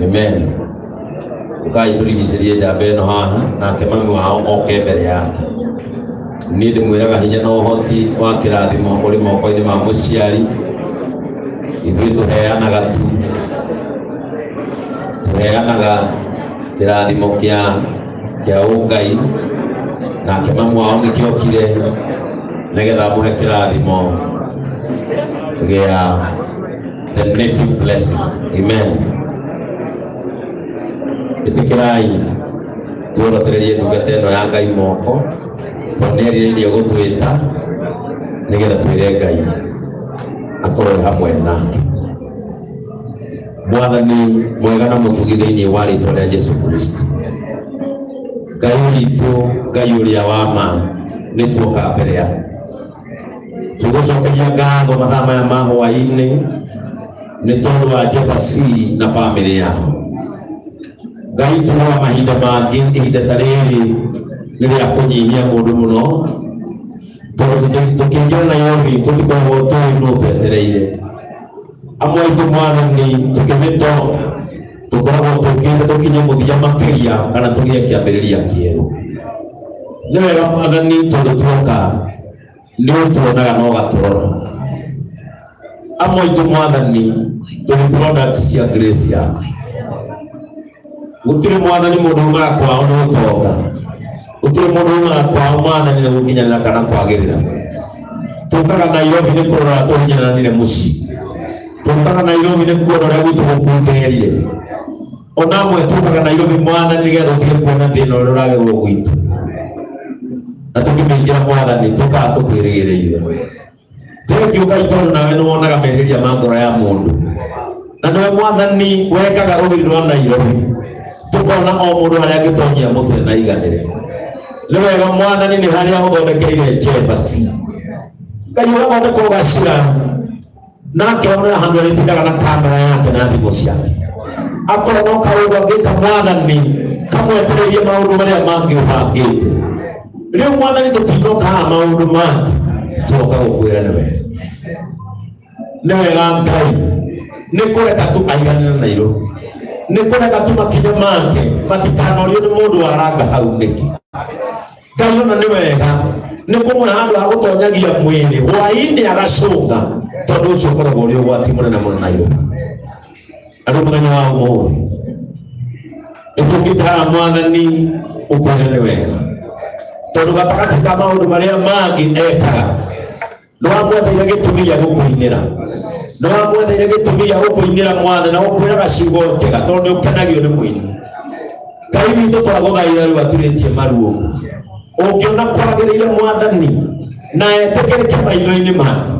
Amen. Ũkai tũrigicĩrie njamba ĩno haha, nake mami wao oke mbere yake. Niĩ ndĩmwĩraga hinya na ũhoti wa kĩrathimo ũrĩ moko-inĩ ma mũciari. Ithuĩ tũheanaga tu, tũheanaga kĩrathimo kĩa ũngai, nake mamu wao nĩkĩokire nĩgetha amũhe kĩrathimo gĩa the native blessing. Amen. Ĩtĩkĩrai tuorotererie ndungata ĩno ya Ngai moko, tondũ nĩ erirĩirie gũtwĩta nĩgetha twĩre Ngai akorwo hamwe nake. Mwathani mwega na mũtugi thĩinĩ wa rĩtwa rĩa Jesu Kristo, Ngai witũ, Ngai ũrĩa wa ma, nĩ tuoka mbere yaku tũgũcokeria ngatho mathaa maya ma hwaĩ-inĩ nĩ tondũ wa Jefasi na bamĩrĩ yao. Ngai, tugaga mahinda mangĩ ihinda ta rĩrĩ nĩ rĩa kũnyihia mũndũ mũno, tondũ tũkĩingĩra Nairobi tũtikoragwo tũĩ nũ twetereire. Amwe aitũ, Mwathani, tũkĩmĩto tũkoragwo tũkĩte tũkinye mũthia makĩria kana tũgĩe kĩambĩrĩria kĩerũ. Nĩ wega, Mwathani, tondũ tuoka nĩ ũtuonaga na ũgatũrora. Amwe aitũ, Mwathani, tũrĩ products cia grace yaku. Gũtirĩ, Mwathani, mũndũ umaga kwao nĩ ũtonga. Gũtirĩ mũndũ umaga kwao, Mwathani, nĩ gũkinyanĩra kana kwagĩrĩra. Tũkaga Nairobi nĩ kũrora tũhinyananire mũciĩ. Tũkaga Nairobi nĩ kuona ũrĩa gwitũ gũkunderie. Ona amwe tũkaga Nairobi, Mwathani, nĩgetha ũtige kuona thĩna ũrĩa ũragerwo gwitũ. Na tũkĩmĩingĩra, Mwathani, tũkaga tũkwĩrĩgĩrĩire. Thengiũ, Ngai, tondũ nawe nĩ wonaga merirĩria ma ngoro ya mũndũ, na nĩwe, Mwathani, wekaga rũgiri rwa Nairobi tũkona o mũndũ harĩa angĩtonyia mũtwe na iganĩre. Nĩ wega, Mwathani, nĩ harĩa ũthondekeire Jebasi. Ngai, ũgathondeka ũgacira nake onera handũ arĩtindaga na kamera yake na thimũ ciake, akorwo no kaũndũ angĩka, Mwathani, kamwetereirie maũndũ marĩa mangĩ ũbangĩte. Rĩu, Mwathani, tũtinoka haha maũndũ mangĩ, tuoka gũkwĩra nĩ wega, nĩ wega. Ngai, nĩ kũreka tu aiganĩre Nairobi, nĩ kũreka tu makinya make matikanorio nĩ mũndũ waranga hau nĩkĩ. Ngai, ona nĩ wega nĩ kũmũhe handũ ha gũtonyagia mwĩrĩ hwaĩ-inĩ agacũnga, tondũ ũcio ũkoragwo ũrĩ ũgwati mũnene mũno Nairobi. Na rĩu mũthenya wa ũmũthĩ nĩ tũkĩte haha, Mwathani, ũkwĩre nĩ wega, tondũ gatagatĩ ka maũndũ marĩa mangĩ ekaga, nĩ wamwetheire gĩtũmi gĩa gũkũinĩra, nĩ wamwetheire gĩtũmi gĩa gũkũinĩra, Mwathani, na gũkwĩraga ciugo njega, tondũ nĩ ũkenagio nĩ mũini. Ngai witũ, twagũthaitha rĩu aturĩtie maru ũguo ũngĩona kwagĩrĩire, Mwathani, na etĩkĩrĩke maitho-inĩ maku,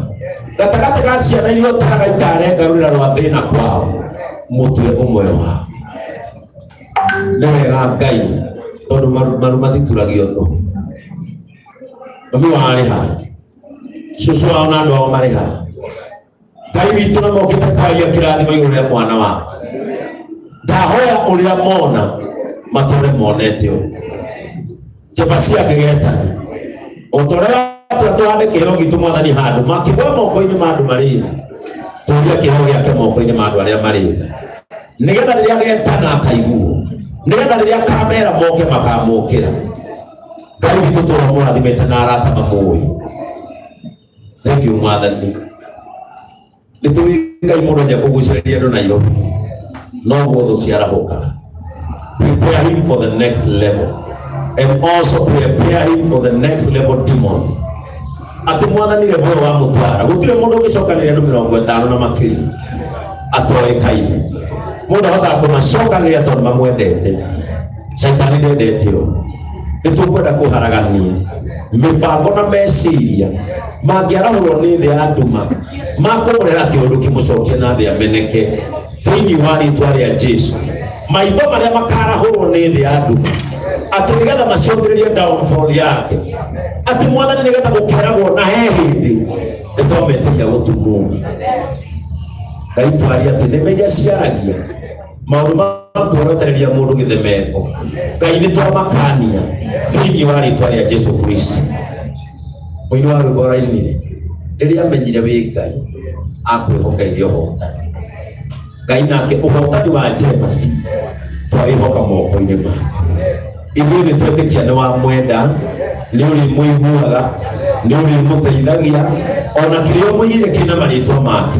gatagatĩ ga ciana iria ũtaraga ikarenga rũrĩra rwa thĩna kwao, mũtwe ũmwe wao. Nĩ wega, Ngai, tondũ maru mathituragio tũhũ. Mami warĩ ha? Cũcũ wao na andũ ao marĩ ha, Ngai witũ, na mokĩte kwaria kĩrathimo igũrũ rĩa mwana wao? Ndahoya ũrĩa mona matũre monete ũũ Jebasi angĩgetana o ta ũrĩa watua tũhande kĩheo gitũ, Mwathani, handũ makĩgwa moko-inĩ ma andũ marĩ tha, tũria kĩheo gĩake moko-inĩ ma andũ arĩa marĩ tha, nĩgetha rĩrĩa getana akaiguo, nĩgetha rĩrĩa kamera moke makamũkĩra. Ngai witũ, tũra mũrathimĩte na arata mamũĩ. Thank you, Mwathani. Nĩ tũĩ, Ngai, mũndũ anja kũgucĩrĩria andũ Nairobi noguo thũ ciarahũkaga. Prepare him for the next level and also prepare him for the next level demons, atĩ, Mwathani, level wa mũtwara gũtirĩ mũndũ ũngĩcokanĩrĩria andũ 50 na makĩria atoĩkaine. Mũndũ ahotaga kũmacokanĩrĩria tondũ mamwendete. Caitani ndendete ũũ. Nĩ tũkwenda kũharagania mĩbango na meciria mangĩarahũrwo nĩ thĩ ya nduma makũmũrehera kĩũndũ kĩmũcokie na thĩ ameneke thĩinĩ wa rĩtwa rĩa Jesu. Maitho marĩa makarahũrwo nĩ thĩ ya nduma atĩ nĩgetha macũthĩrĩrie downfall yake, atĩ, Mwathani, nĩgetha gũkeragwo na he hĩndĩ nĩ twametĩria gũtumwo. Ngai, twaria atĩ nĩme iria ciaragia maũndũ ma kuorotereria mũndũ gĩthemeko, Ngai, nĩ twamakania thĩinĩ wa rĩtwa rĩa Jesu Kristo. Mũini wa rwĩmbo arainire rĩrĩa amenyire wĩ Ngai akwĩhokeire ũhotani. Ngai nake ũhotani wa Jefasi twawĩhoka moko-inĩ make. Ithuĩ nĩ twetĩkia nĩ wamwenda, nĩ ũrĩmũiguaga, nĩ ũrĩmũteithagia, ona kĩrĩa ũmũigĩire kĩna marĩtwa make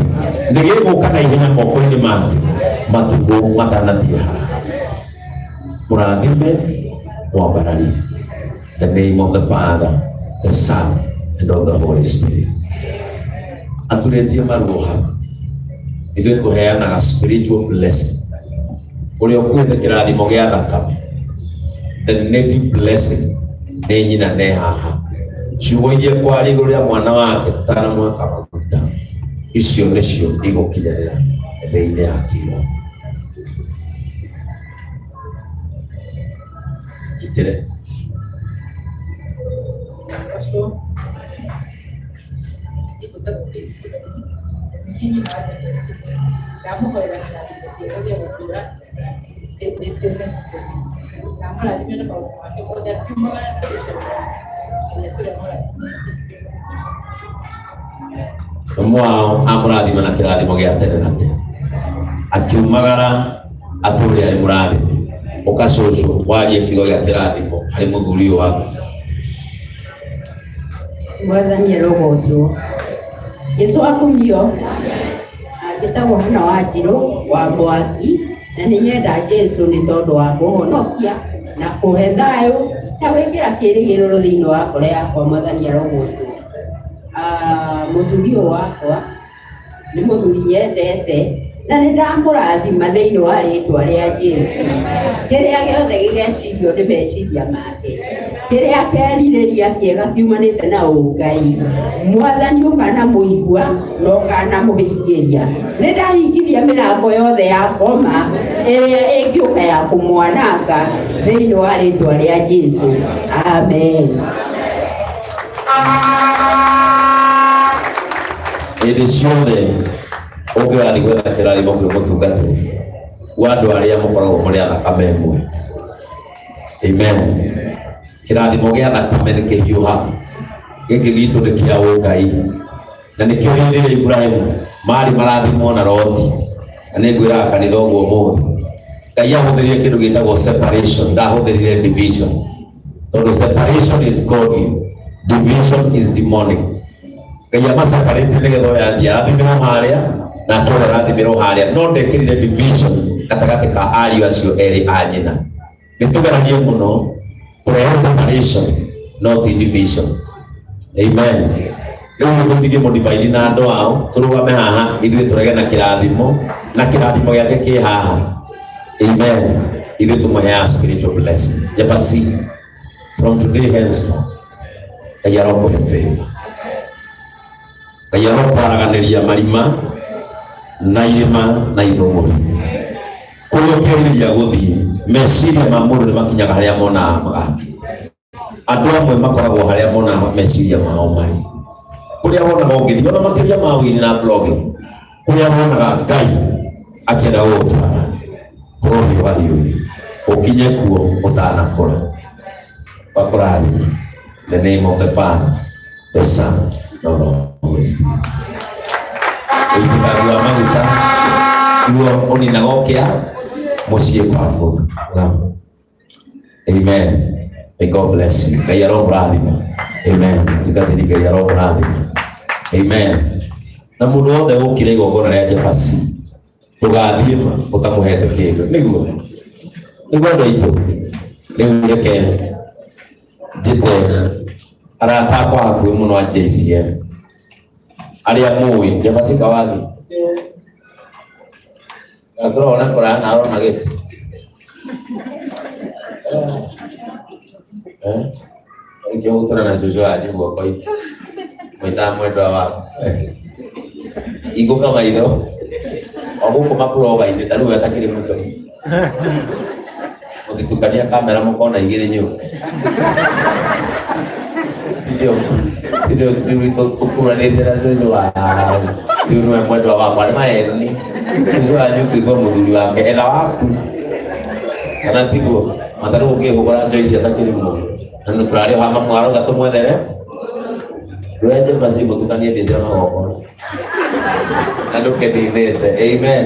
nĩ gĩgũka na ihenya moko-inĩ make matukũ matanathiĩ haha. Mũrathime, mwambararie. The name of the Father, the Son, and of the Holy Spirit. Aturĩtie maruo hau, ithuĩ tũheanaga spiritual blessing. Ũrĩa ũkuĩte kĩrathimo gĩa thakame, the native blessing, nĩ nyina ne haha. Ciugo iria kwaria igũrũ rĩa mwana wake tũtanamwaka maguta, icio nĩcio igũkinyanĩra thĩinĩ ya kĩroho. Itire. Ndamũhoera kĩrathimo kĩega gĩa gũtũũra tene na tene. Ndamũrathime na maũndũ make mothe akiumagara na gũcoka. Ngai atũũre amũrathimĩte. Ũmwe wao amũrathima na kĩrathimo gĩa tene na tene, akiumagara atũũre arĩ mũrathime. Ũka cũcũ warie kiugo gĩa kĩrathimo harĩ mũthuri ũyũ waku. Mwathani arogocwo. Jesu akumio. Njĩtagwo Hana Wanjirũ wa Mwangi na nĩ nyenda Jesu nĩ tondũ wa kũhonokia na kũhe thayũ na gwĩkĩra kĩĩrĩgĩrĩro thĩinĩ wa ngoro yakwa. Mwathani arogocwo. Mũthuri ũyũ wakwa nĩ mũthuri nyendete na nĩ ndamũrathima thĩinĩ wa rĩtwa rĩa Jesu. Kĩrĩa gĩothe gĩgecirio nĩ meciria make, kĩrĩa kerirĩria kĩega kiumanĩte na ũngai, Mwathani ũkanamũigua na ũkanamũhingĩria. Nĩ ndahingithia mĩrango yothe ya ngoma ĩrĩa ĩngĩũka ya kũmwananga thĩinĩ wa rĩtwa rĩa Jesu. Amen. Hĩndĩ ciothe ũngĩgathiĩ gwetha kĩrathimo kwĩ mũtungatĩri wa andũ arĩa mũkoragwo mũrĩ a thakame ĩmwe. Amen. Kĩrathimo gĩa thakame nĩ kĩhiũhaga, gĩkĩ gitũ nĩ kĩa ũngai, na nĩkĩo hĩndĩ ĩrĩa Iburahĩmu marĩ marathimwo na Loti, na nĩ ngwĩraga kanitha ũguo ũmũthĩ, Ngai ahũthĩrire kĩndũ gĩtagwo separation, ndahũthĩrire division, tondũ separation is godly, division is demonic. Ngai amaseparate nĩgetha ũyũ athiĩ arathimĩrwo harĩa nake ũrĩa arathimĩrwo harĩa, no ndekĩrire division gatagatĩ ka ariũ acio erĩ a nyina. Nĩ tũgeragie mũno kũrehe separation no ti division. Amen. Rĩu tũtige mũdivaidi na andũ ao, tũrũgame haha ithuĩ tũrege na kĩrathimo, na kĩrathimo gĩake kĩ haha. Amen. Ithuĩ tũmũheaga spiritual blessing. Jabasi, from today henceforth, Ngai arokũhe favor. Ngai arokwaraganĩria marima na irĩma na inũng'ũri. Kũrĩa ũkĩrirĩria gũthiĩ, meciria ma mũndũ nĩ makinyaga harĩa monaga magaki. Andũ amwe makoragwo harĩa monaga meciria mao marĩ. Kũrĩa wonaga ũngĩthiĩ, ona makĩria ma wĩini na blogging, kũrĩa wonaga Ngai akĩenda gũgũtwara, korwo hiũhahiũire, ũkinye kuo ũtanakũra. Bakũrathima. In the name of the Father, the Son, and of the Holy Spirit. Ũitĩkangi wa maguta niguo ũninaga ũkĩa mũciĩ kwa mũndũ. Amen. May God bless you. Ngai aromũrathima. Amen. Tungatĩri Ngai aromũrathima. Amen. Na mũndũ wothe ũkire igongona rĩa Jefasi ndũgathiĩ ma ũtamũhete kĩndũ. Nĩguo. Nĩguo andũ aitũ. Rĩu reke njĩte arata akwa hakuhĩ mũno a JCM arĩa mũĩ Jefasi Kawathi. Ngoragwo na kũraya na arona gĩtĩ. Eh? Nĩkĩo gũtũra na cũcũ wanyu guoko-inĩ. Mwĩtaga mwendwa waku. Hingũka maitho. O gũkũ mapuroga-inĩ ta rĩu atakĩrĩ mũcori. Mũtitukania kamera mũkona igĩrĩ nyũmba. Ndio ndio ũkũranĩte na cũcũ wanyu. Rĩu nĩwe mwendwa wakwa nĩ maheni. Cũcũ wanyu ũtuĩke mũthuri wake etha waku. Kana tiguo? Matarĩ gũkĩhũgũra Joyce atakĩrĩ mũndũ. Na nĩ tũrarĩ o haha mwarauga tũmwethere. Ndwenje basi mũtukanie ndĩ cia magongona. Na ndũkĩninĩte. Amen.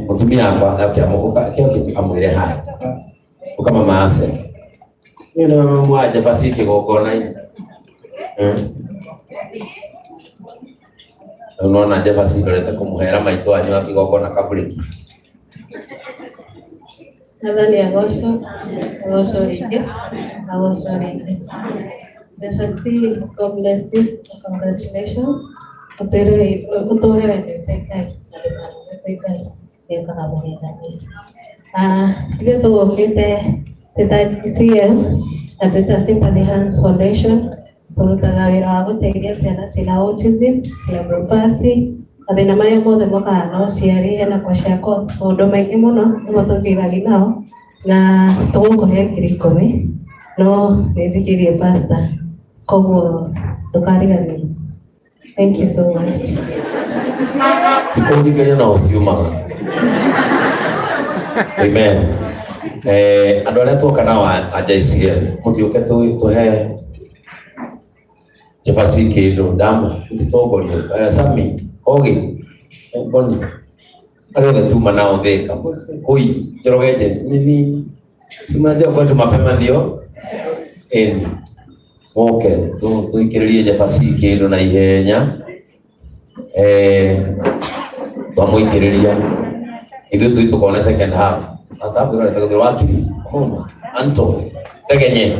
Mutumia wakwa akĩamũka kĩo kĩtu amwĩre haya ũka mama ase nĩ nĩ mama wa Jabasi kĩgongona-inĩ. Unaona Jabasi ndorete kũmũhera maitũ wanyu wa kĩgongona kaburi. Mwathani agocwo, agocwo rĩngĩ, agocwo rĩngĩ. Jefasi, God bless you. Congratulations. Ũtũre ũtũre wendete Ngai na ndũkarumĩte Ngai nĩũkaga magegania. Ah, ithuĩ tũgũkĩte twĩ ta GCM na twĩ ta Sympathy Hands Foundation, tũrutaga wĩra wa gũteithia ciana ciĩna autism, cerebral palsy, mathĩna marĩa mothe mokaga na ũciari, hena kwashiorkor, maũndũ maingĩ mũno nĩmo tũdealagi nao, na tũgũkũhe 10,000 no nĩ njikĩrie pastor, koguo ndũkariganĩrwo. Thank you so much. Ti kũnjikĩria no ciumaga. Amen. Andũ arĩa tuoka nao a JCM mũtiũke tũhe Jabasi kĩndũ ndama mũtitongorie. Sami Ogi, Boni, arĩa othe tuma nao Thika Kũi Njoroge James nini si mnajua kwetu mapema ndio eni moke tuikĩrĩrie Jabasi kĩndũ na ihenya. Twamũikĩrĩria ithuĩ tũthiĩ tũkone second half. First half tũrorete gũthiĩ wakiri Muma Anto Tegenye.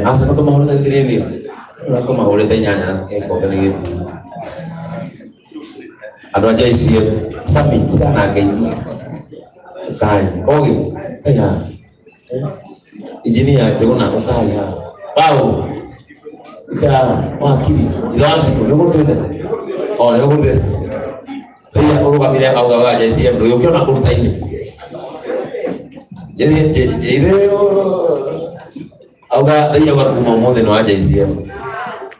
Asa no tũmahũrĩte thirĩni na tũmahũrĩte inyanya na gĩkombe nĩ gĩthiĩ. Andũ a JCM Sami tigana nake ithuĩ ũkai Kogi aya injinia Njũgũna ũkai haha Paul ika wakiri ithe wa Cibũ nĩ ũgũtwĩte o nĩ ũgũtwĩte rĩrĩa ũrũgamire auga wa JCM ndũgĩũke ona kũruta-inĩ ithe auga rĩrĩa auga kuma ũmũthĩ nĩ wa JCM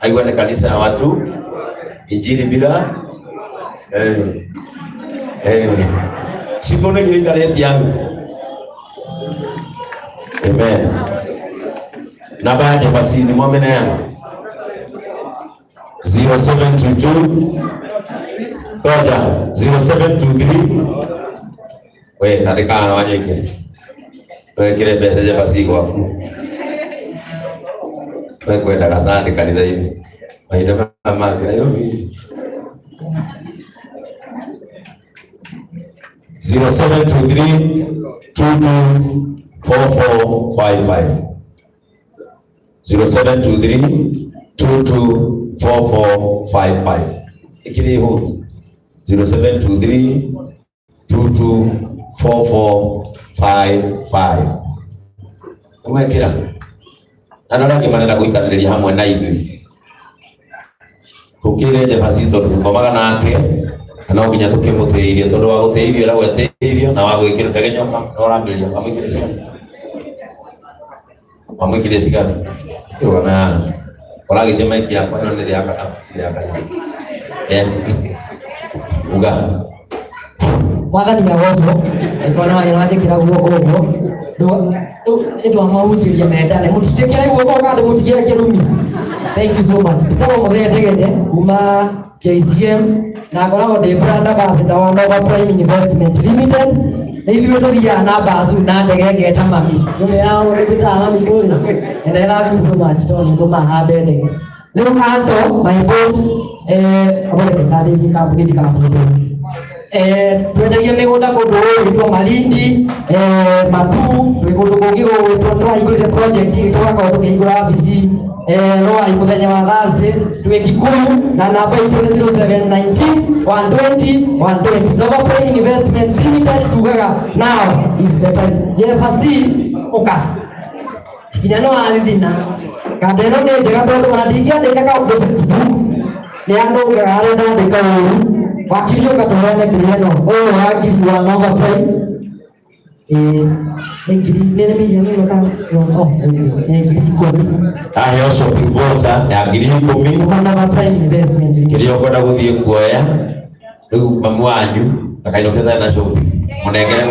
aigua nĩ kanitha ya watu injili bila Cibũ nĩ gĩikarĩtie yangu. Amen. Namba ya Jabasi ni mwameneana 0722 toja 0723 we tandĩka haha wanyeke wekĩre mbeca Jabasi gwaku we kwendaga sande kanitha-inĩ mahinda maya mangĩ Nairobi. 0723 224455 0723 224455 ikiri huu 0723 224455 mwekĩra na andũ arĩa angĩ marenda gũikanĩrĩria hamwe na ithuĩ tũkĩre Jabasi tondũ tũkomaga nake na no nginya tũkĩmũtĩithie tondũ wa gũtĩithio ĩragwo ĩtĩithio na wa gwĩkĩra ndege nyoka no ũrambĩrĩria wamwĩkĩre cigana wamwĩkĩre cigana ĩrũgame haha ũragĩtie maiki yakwa ĩno nĩ rĩa kana ti rĩa kana uga. Mwathani agocwo aibona wanyu wanjĩkĩra guoko ũguo nĩ ndwamahunjĩria mendane mũtingĩkĩra guoko ũgathe mũtigĩre kĩrumi. Thank you so much. Njĩtagwo Mũthee Ndegenye kuma JCM na ngoragwo ndĩ brand ambassador wa Nova Prime Investment Limited. Nĩ ithuĩ tũthiaga na mbacu na ndege ngeta mami nĩmeraga nĩ twĩtaga mami kũrĩa and I love you so much tondũ nĩ tũmaga hambe ndege. Rĩu Anto my boss aboneke ndathĩrie kambuni ndikabutwo. Twendagia mĩgũnda kũndũ gũgwĩtwo Malindi, Matu, twĩ kũndũ kũngĩ gũgwĩtwo twahingũrire project tũgakorwo tũkĩhingũra wabici Ruai mũthenya wa Thursday twĩ Kikuyu na namba itũ nĩ 0719 120 120. Nova Prime Investment Limited tugaga now is the time. Jefasi ũka nginya no warithina kanda ĩno nĩ njega tondũ ona ndingĩandĩka kaũndũ Facebook nĩ anũngaga harĩa ndandĩka ũru. Wakiri ũka tũheane kĩrĩa ĩno ũyũ wakiri wa Nova Prime nĩ ngiri nĩ mirioni ĩmwe kana oh, nĩ 10,000. Aheo shopping voucher ya 10,000 kuma Nova Prime Investment Limited. Kĩrĩa ũkwenda gũthiĩ kuoya rĩu mamu wanyu ndakainũke na shopping mũnengere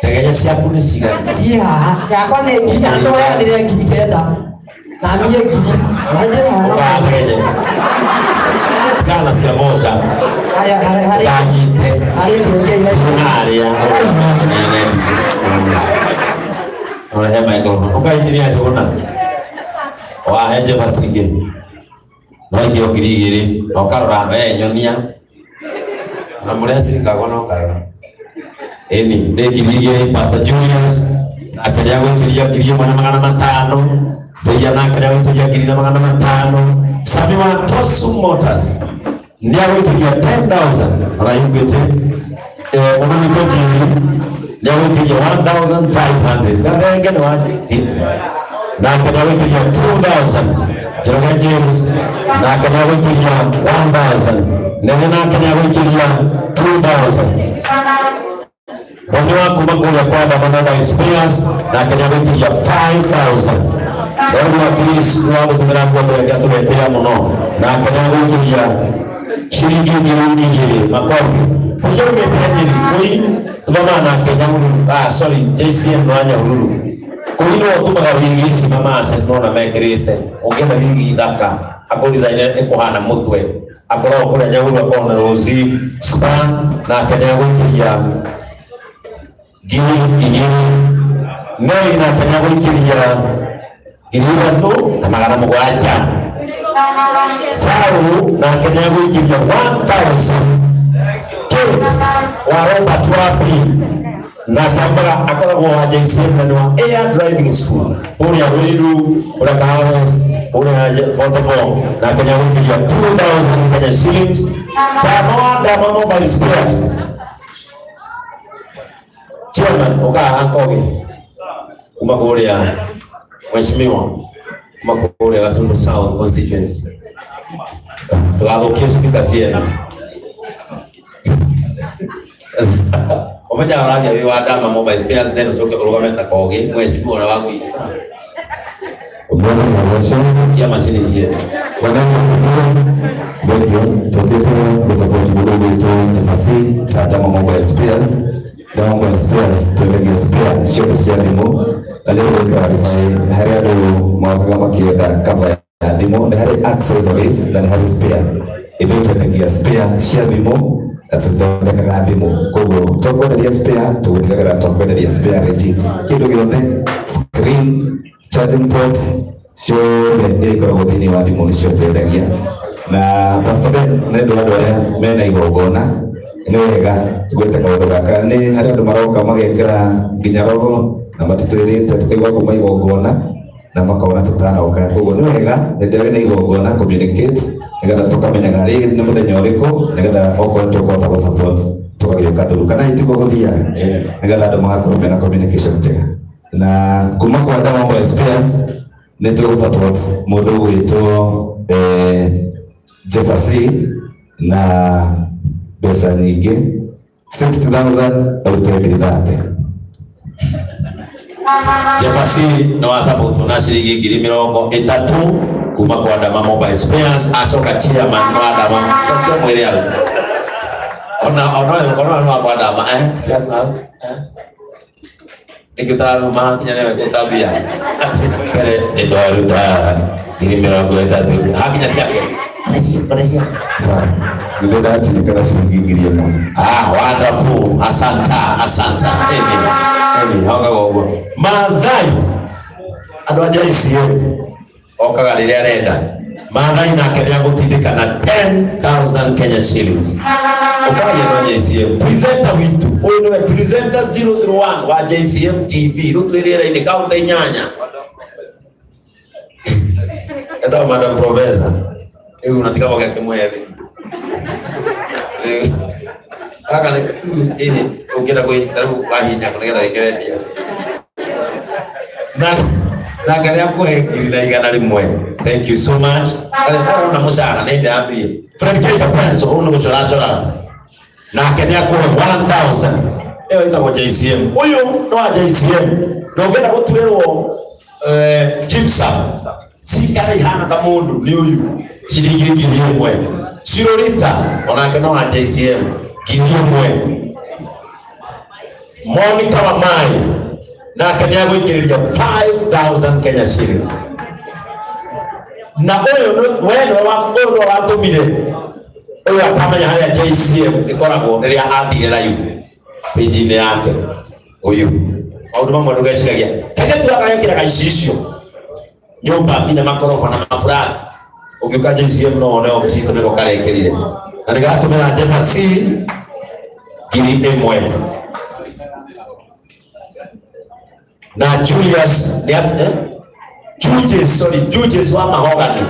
ndegenya ciaku nĩ cigana ciĩ haha yakwa nĩ ngiri andũ oyanire 9,000 na niĩ ngiri. Tigana na cia moja. Harĩa harĩa harĩa Ndanyite. harĩa kĩengei. Harĩa. Nene. Urehe microphone. Ukainjinia Njuguna. Wahe Jefferson ingĩ. No ikĩo 2000 na ũkarora we nyonia. Na mũrĩa cirikagwo no karora. Ĩni nĩ 2000 Pastor Julius nake nĩagũikĩria 1500. Ndeia nake nĩagũikĩria 1500. Sami wa Tosu Motors nĩagũikĩria 10,000 araiguĩte. Mũno witũ Njiri nĩagũikĩria 1500. Gathenge nĩ wa nake nĩagũikĩria 2000. Njoroge James nake nĩagũikĩria 1000. Nene nake nĩagũikĩria 2000. Boni wa kuma kũrĩa kwa Dama Mobile Spares nake nĩagũikĩria 5000. Daudi wa Chris nĩ wa gũtũmĩra nguo tũrĩa tũretĩra mũno nake nĩagũikĩria ciringi 2000. Makobi kũrĩa umĩte Nyeri kũi tũthomaga nake Nyahururu, ah sorry, JCM wa Nyahururu kũi nĩwe ũtumaga wigi ici mama nona mekĩrĩte. Ũngĩenda wigi thaka akũdesign ĩkũhana mũtwe akoragwo kũrĩa Nyahururu, akoragwo na Rosie Spa nake nĩagũikĩria 2000. Mary nake nĩagũikĩria 3700. Farao nake nĩagũikĩria 1000. Kate wa Robert Wapi nake ambaga akoragwo wa JCM na nĩ wa Air Driving School kũrĩa Ruiru, kũrĩa Kahawa West, kũrĩa 44 nake nĩagũikĩria 2000 Kenya shillings. Dama wa Dama Mobile Spares chairman ũkaha Kogi kuma kũrĩa, mheshimiwa kuma kũrĩa Gatundu South constituency, ndũgathũkie speaker ciene. Ũmenyaga ũraria wĩ wa Dama Mobile Spares then ũcoke ũrũgame ta Kogi mheshimiwa ũrĩa wa gũikisa. Bwana nĩagocwo. Kia macini ciene. Bwana Yesu asifiwe. Thank you. Tũkĩte gũsupport mũndũ ũgwĩtwo Jefasi ta Dama Mobile Spares. Dama Mobile Spares twendagia spare ciothe cia thimũ na nĩ gũclarify harĩ andũ mokaga makĩenda cover ya thimũ, nĩ harĩ accessories na nĩ harĩ spare. Ithuĩ twendagia spare cia thimũ na tũthondekaga thimũ, koguo twakwenderia spare tũgũtigagĩra twakwenderia spare legit, kĩndũ gĩothe, screen, charging port, ciothe iria ikoragwo thĩinĩ wa thimũ nĩcio twendagia. Na Pastor Ben, nĩ ũndũ wa andũ arĩa mena igongona, nĩ wega gwĩta kaũndũ gaka. Nĩ harĩ andũ maroka magekĩra nginya rogo na matitwĩrĩte, tũkaigua kuma igongona na makona tũtanoka. Koguo nĩ wega hĩndĩ ĩrĩa wĩna igongona communicate nĩgetha tũkamenyaga rĩ nĩ mũthenya ũrĩkũ, nĩgetha okorwo tũkũhota gũ support tũgagĩũka through, kana itiguo gũthiaga, nĩgetha andũ magakorwo mena communication njega. Na kuma kwa Dama Mobile Spares nĩ tũgũ support mũndũ ũgwĩtwo Jefasi na mbeca nyingĩ 60,000 arute 30,000. Jefasi nĩ wa support na ciringi 30,000 kuma kwa Dama Mobile Spares. Acoka chairman wa Dama cokia mwĩre arĩ ona ona no kwa Dama ciaku hau nĩkĩ ũtararuma kinya nĩwe gũtambia mbere nĩ twaruta 30,000 hakinya ciake. Sawa, nĩ ndatirikana ciringi 1000. Ah, wonderful. Asanta, asanta. Eni, eni, haugaga ũguo. Maathai, andũ a JCM, okaga rĩrĩa arenda. Maathai nake nĩagũtindĩka na 10,000 Kenya shillings. Ũkagia andũ a JCM. Presenter witũ, ũyũ nĩwe presenter 001 wa JCM TV, rĩu twĩ rĩera-inĩ kaunti inyanya. Etagwo Madam Professor. Rĩu unatiga gũke kĩmũhe thimũ. Rĩu gaka nĩ ĩni ũngĩenda kwĩnyita rĩu wahihinya nĩgetha wĩkĩre mbia. Na nake nĩakũhe 1,100. Thank you so much. Arĩ ndarona mũcara nĩ ndambie. Fred K Pencil ũyũ nĩ gũcoracora. Nake nĩakũhe 1000. Ĩyo ĩtagwo JCM. Ũyũ nĩ wa JCM. Na ũngĩenda gũturĩrwo gypsum cikare ihana ta mũndũ nĩ ũyũ ciringi 1000. Cirorita onake no wa JCM 1000. Monica Wamai nake nĩagũikĩrĩria 5000 Kenya shillings. Na ũyũ we nĩwe ũyũ nĩwe watũmire Ũyũ akamenya harĩa JCM ĩkoragwo rĩrĩa athire live page-inĩ yake. Ũyũ maũndũ mamwe ndũgeciragia kairĩtu gaka gekĩraga icicio nyũmba nginya makoroba na maburati. Ũngĩũka JCM no wone obici itũ nĩko karekĩrire na nĩgatũmĩra Njeba C 1000. Na Julius nĩ Julius, sorry, Julius wa Mahogany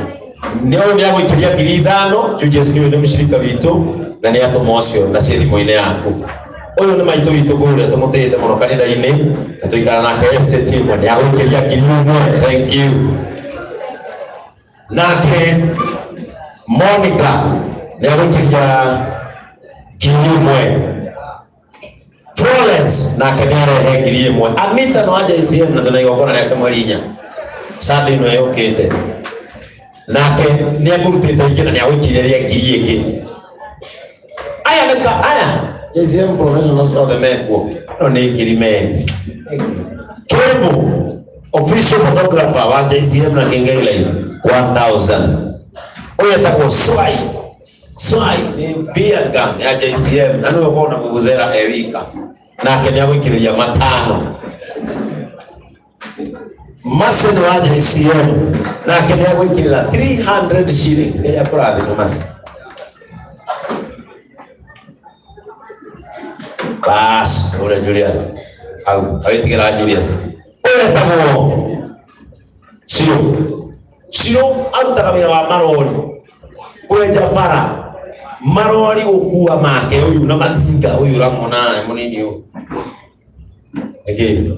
nĩ ũyũ nĩ agũikĩria 5,000. Julius nĩ ũyũ nĩ mũcirika witũ na nĩ atũma ũcio na ciĩ thimũ-inĩ yaku. Ũyũ nĩ maitũ witũ kũrĩa tũmũtĩĩte mũno kanitha-inĩ na tũikara nake estate ĩmwe, nĩ agũikĩria 1,000. Thank you. Nake Monica nĩ agũikĩria 1,000. Florence nake nĩ arehe 1,000. Anita no aja ICM na tũna igongona rĩake mweri inya Sunday ĩno yũkĩte, nake nĩ ekũrutĩte ingĩ na nĩ agũikĩria ngiri ĩngĩ. Aya nĩ ka aya JCM professionals othe mekuo no nĩ ngiri merĩ. Kevo official photographer wa JCM na Kingei Live 1000. Ũyũ etagwo Swai. Swai nĩ beard gang ya JCM na nĩwe ũkoragwo na vuvuzela e wika, nake nĩ agũikĩrĩria 5. Masen wa JCM nake nĩ agũikĩrĩra 300 shillings. Ngai akũrathime Masen. Bas, ule Julius au awitigĩra Julius. Ũyũ etagwo Ciro. Ciro arutaga wĩra wa marori kwenja bara, marori gũkua make ũyũ na matinga ũyũ ũramwona mũnini ũyũ nĩkĩ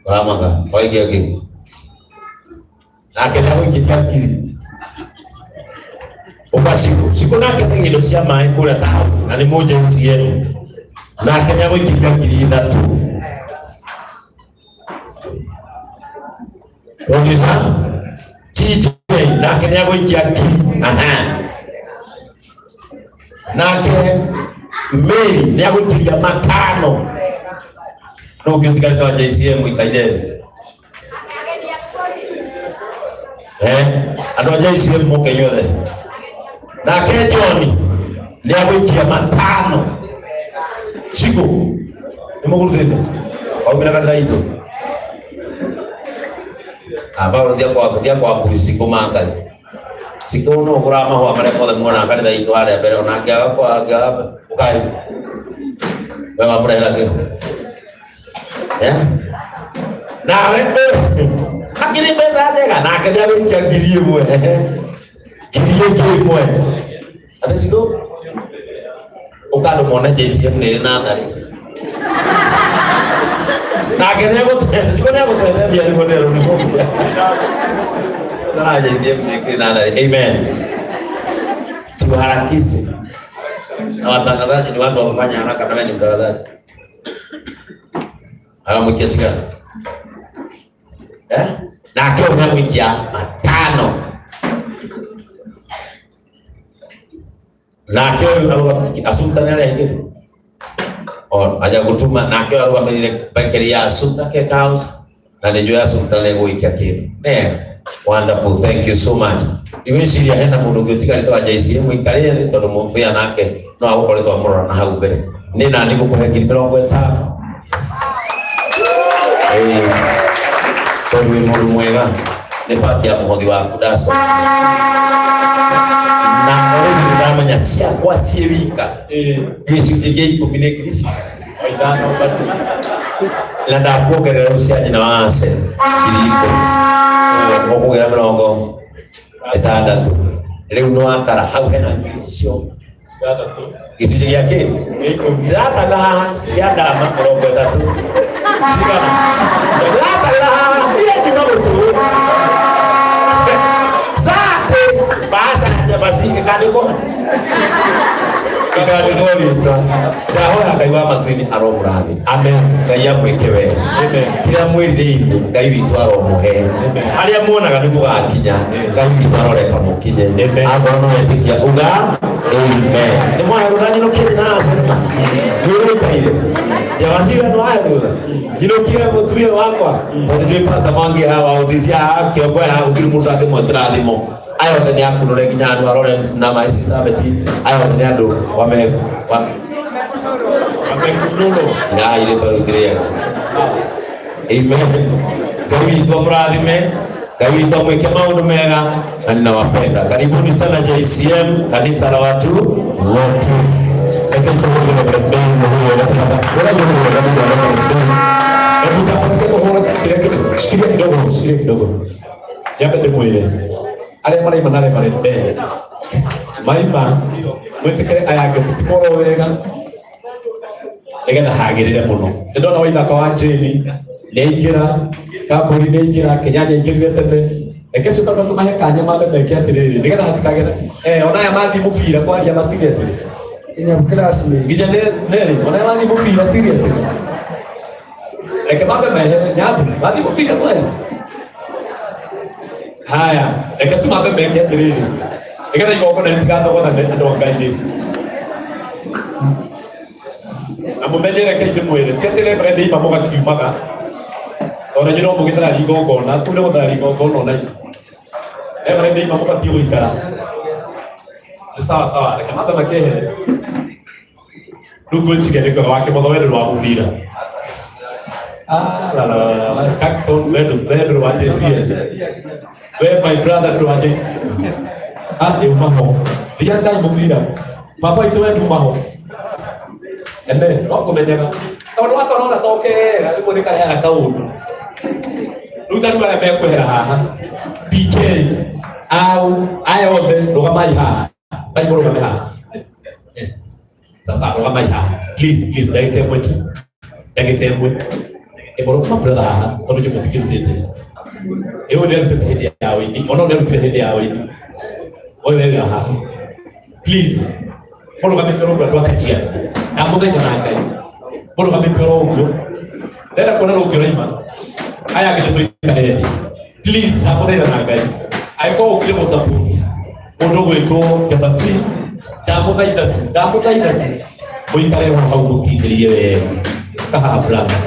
ũramaka waingĩ angĩ, nake nĩ agũikĩria ngiri. Ũka Cikũ. Cikũ nake nĩ indo cia maĩ kũrĩa taũni na nĩ mũJCM, nake nĩ agũikĩria 3,000. Producer TJ nake nĩ agũikia ngiri. Aha. Nake Mary nĩ agũikĩria 5. No ũngĩ ũtigarĩte wa JCM ikaire thĩ. Eh, andũ a JCM moke inyuothe. Nake John nĩ agũikia 5. Chigo nĩ mũgũrutĩte waumĩra kanitha itũ Paulo thia kwa Cikũ mangai Cikũ no ũgũraga mahũa marĩa mothe muonaga kanitha itũ harĩa mbere, ona angĩaga kwa angĩaga ũkai we wamũrehera kĩ eh nawe akĩrĩ mbeca njega, nake nĩ agũikia 1,000, ngiri ĩngĩ ĩmwe. Atĩ Cikũ ũkandũ mone JCM nĩ ĩrĩ natharĩ, nake nĩ agũtete. Cikũ nĩ agũtete mbia nĩguo nĩrwo nĩ mũmbia kana JCM nĩ ĩkĩrĩ natharĩ. Amen. Siwaharakishe na watangazaji ni watu wa kufanya haraka, na wewe ni mtangazaji. Akamwikia cigana eh? Nake ũyũ nĩagũikia 5. Nake ũyũ Assumpta nĩ arĩa aingĩ o aja gũtuma, nake ũyũ arũgamĩrĩire bakery ya Assumpta Cake House na nĩ njũĩ Assumpta nĩ gũikia kĩndũ. Man, wonderful, thank you so much. Ndigwĩciria hena mũndũ ũngĩ ũtigarĩte wa JCM mũikarĩre thĩ tondũ mũbĩa nake no agũkoretwo amũrora na hau mbere. Nĩ nani ngũkũhe 50,000. Yes. Eh, tondũ wĩ mũndũ mwega nĩ pati ya mũhothi waku ndacoka na already nĩ ndamenya ciakwa ciĩ wika gĩcunjĩ gĩa ikũmi nĩ ngiri na ndakuongerera rĩu cia nyina wa Ase 10,000, ũkũgĩra 60 rĩu nĩ watara hau hena ngiri icio gĩcunjĩ gĩa kĩ ndĩratarĩra haha cia ndama 30 cigana ndĩratarĩra haha iria ngiuma gũtũ sate baca njabasi ĩkandĩkwo ĩkandĩkwo rĩtwa. Ndahoya Ngai wa matu-inĩ aromũrathima. Amen. Ngai amwĩke wega. Amen. Kĩrĩa mwĩrirĩirie Ngai witũ aromũhe. Harĩa muonaga nĩ mũgakinya, Ngai witũ aroreka mũkinye. Amen. Akorwo no wetĩkia uga amen. Nĩ mwahe rũtha nyinũkie na acema mwĩrũikaire njabaciga no ahe thutha nyinũkie mũtumia wakwa tondũ njũĩ Pastor Mwangi haha wa Otisi haha kĩongo haha gũtirĩ mũndũ angĩmwĩkĩra thimũ. Aya othe nĩ akunũre nginya andũ a Lawrence na my sister Betty, aya othe nĩ andũ wame Wamekunũrwo. Na irĩtwa rĩu ti rĩega. Amen. Ngai witũ amũrathime, Ngai witũ amwĩke maũndũ mega na ninawapenda. Karibuni sana JCM, kanisa la watu Wote. Reke tũhũrĩre Reverend Ben mũhuro wa Gatũraba. Ũrĩa mũhuro wa Reverend Ben. Hebu tapatie kũhũra kĩrĩa shikilia kidogo, shikilia kidogo. Nyambe ndĩmwĩre arĩa maraima na Reverend Ben maima mwĩtĩkĩre aya angĩ tũtikorwo wega nĩgetha hagĩrĩre mũno. Nĩ ndona waithaka wa Jane nĩ aingĩra, Kambũri nĩ aingĩra, Kĩnyanya aingĩrire tene. Reke cio tondũ tũmahe kanya mambe meke atĩrĩrĩ nĩgetha hatikagĩre ona aya mathiĩ mũbira kwaria ma seriously Nginya classmate. nginya Nelly ona aya mathiĩ mũbira seriously reke mambe mehere nyabu mathiĩ mũbira kweli. Haya, reke tu mambe meke atĩrĩrĩ nĩgetha igongona rĩtigathogothane andũ a Ngai rĩ na mũmenye reke ndĩmwĩre ti atĩ Reverend ima mũgakiumaga tondũ inyuĩ no mũgĩthararia igongona kũu nĩ gũthararia igongona ona inyuĩ Reverend ima mũbatiĩ gũikara nĩ sawa sawa reke mambe makĩehere rĩu ngwĩciria nĩ kwega wake motho wendo wa mũbira. Ah, la la la la Caxton wendo wendo wa JCL we my brother ndũ wa JCL ah nĩ umaho thia Ngai mũbira baba itũ we ndumaho ene no ngũmenyaga tondũ wakora ona to kega rĩmwe nĩ karehaga kaũndũ rĩu ta rĩu arĩa mekwehera haha PK au aya othe rũgamai haha tai mũrũgame haha. Sasa rũgamai haha please please ndagĩka ĩmwe tu ndagĩka ĩmwe ĩmũrũgama brother haha tondũ inyuĩ mũtikĩrutĩte ĩũ nĩ arutĩte hĩndĩ ya ũini ona nĩ arutire hĩndĩ ya ũini ũyũ wewe haha please mũrũgamĩte oro ũguo andũ a Kajiado na mũthenya na Ngai mũrũgamĩte oro ũguo ndenda kuona rũngĩ ũraima aya angĩ nĩtũikare thĩ please na mũthenya na Ngai angĩkorwo ũkire gũ-support mũndũ ũgwĩtwo Jabasi ndamũthaitha tu ndamũthaitha tu mũikare ho hau mũkindĩrie wega kahaha brother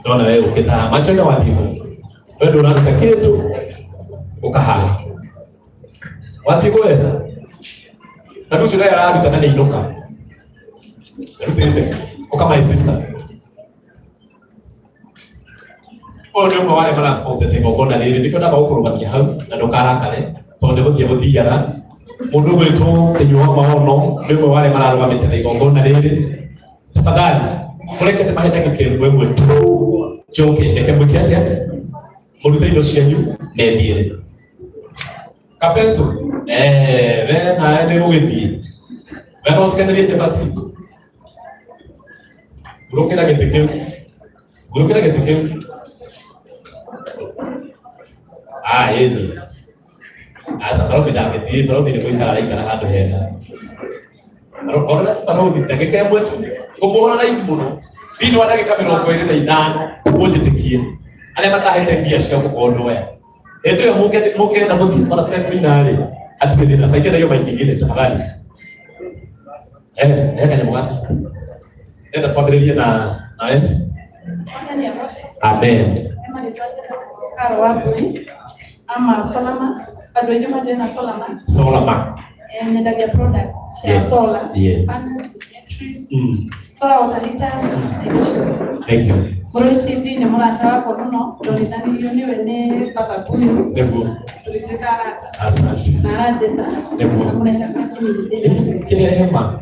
ndona we ũkĩte haha macho nĩ wathiĩ kũ we ndũraruta kĩndũ ũkahaha wathiĩ kũ we ta rĩu ũcio naye araruta na nĩ inũka arutĩte ũka my sister ũyũ nĩ ũmwe wa arĩa marasponsete igongona rĩrĩ nĩkĩo ndamba gũkũrũgamia hau na ndũkarakare tondũ nĩ gũthiĩ gũthiaga mũndũ ũgwĩtwo Kĩnyua wa Maono nĩ ũmwe wa arĩa mararũgamĩte na igongona rĩrĩ tafadhali mũreke ndĩmahe ndagĩka ĩmwe ĩmwe tu njoke ndeke mwĩke atĩa mũrute indo cianyu methiĩre kapenso we nawe nĩ gũgĩthiĩ we no ũtiganĩrie Jabasi ngũrũkĩra gĩtĩ kĩu ngũrũkĩra gĩtĩ kĩu ah ĩni aca barũthi ndangĩthiĩ barũthi nĩ gũikara araikara handũ hega ona barũthi ndagĩka ĩmwe tu ngũmũhũra raithi mũno thĩinĩ wa ndagĩka 25 mũnjĩtĩkie arĩa matahete mbia cia gũkondoya hĩndĩ ĩyo mũngĩenda gũthiĩ ona tekuina-rĩ hatirĩ thĩna caike na iyo maiki ingĩ tafadhali eh kanyamũ gaka ndenda twambĩrĩrie na nawe amen. Karo wa mbũri ama Solamax andũ aingĩ manjũĩ na Solamax. Solar Max. Nyendagia products cia Yes, solar yes. panels, batteries, solar water heaters na indo ciothe. Thank you. Mũrori TV nĩ mũrata wakwa mũno ndonithanirio nĩwe nĩ Baba Mbuyu Nĩguo. tũgĩtuĩka arata Asante. na aranjĩta Nĩguo. amũrehera community. Kĩrĩa hema